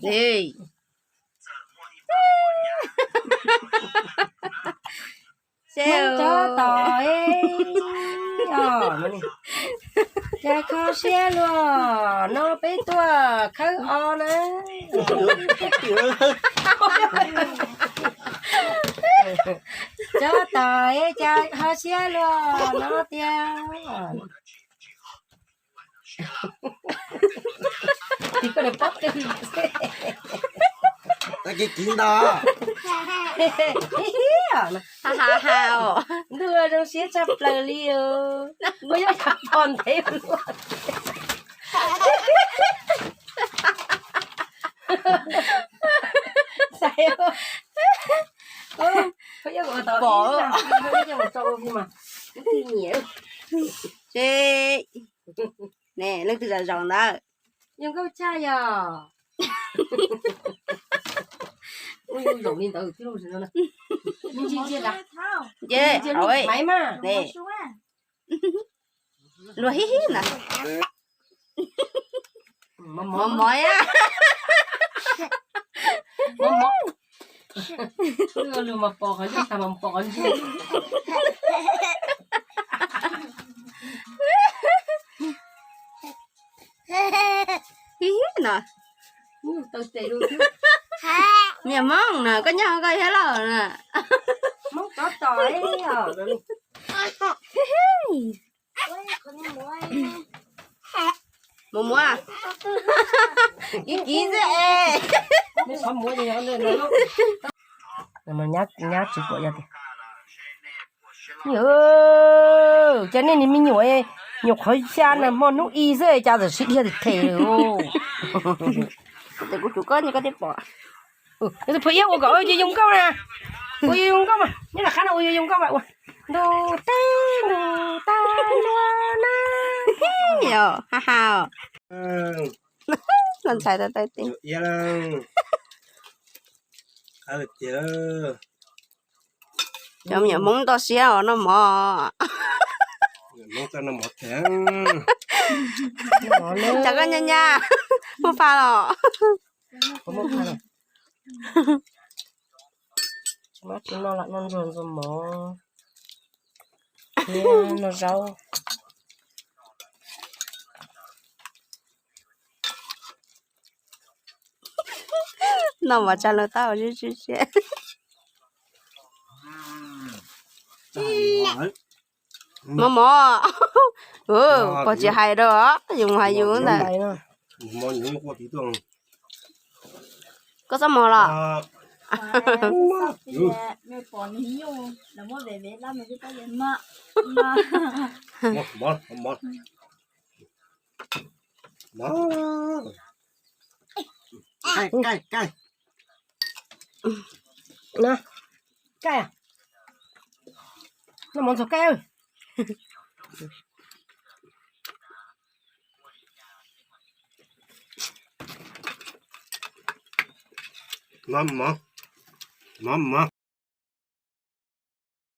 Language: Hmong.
Ej, cov tos, cas kho siab luaj no, peb tuaj khawb o na. Cov tos, cas kho siab luaj no tiag. Tag kis kiv ntag. Ha ha ha. Ntuj, zoo siab tshaj plaws li os. Muaj nyob pom ntev luaj. Pom. Ne, leej twg zam zaum ntawd? Zoo nkauj tshaj yog. Ua zoo li ntawd thiab. Ces, ne, luag hib hib na. Mos mos, mos mos. Luag mas pom qhov ncauj, tag mas pom qhov ncauj. Hib hib no. Niam Hmoob na, koj nyob koj thiab los na. Hmoob tov tos. Mus muab. Kiv kiv xwb es. Nyab tsis pom yog tias, cas nej ni me nyuam, nyuam qhuav xya na hmo hnub i xwb cas txawm sib dhia them them lawm. Kuv tsum koj, koj thiaj pom. Phua Iab ua kom ua yus zoo nkauj na. Ua yus zoo nkauj mas, nyob nram qab no ua yus zoo nkauj mas ua. Ntuj teb ntuj tag ntua na. Yog ha ha. Los ntxhais tau tau ti. Cov me nyuam Hmoob toj siab os noj mov. Cas koj nyaj nyaj, muaj fa los? Tsis muaj tsis noj lam noj ntsuag ntxuag mov, noj zaub. Noj mov tsa lawv tab ua zib zib siab. Mov mov, pog tsis hais rau, yus mus hais yus ntag. Koj txob mov los? Kaij, kaij, kaij. Noj mov ntxuag kaij. Mov mov, mov mov.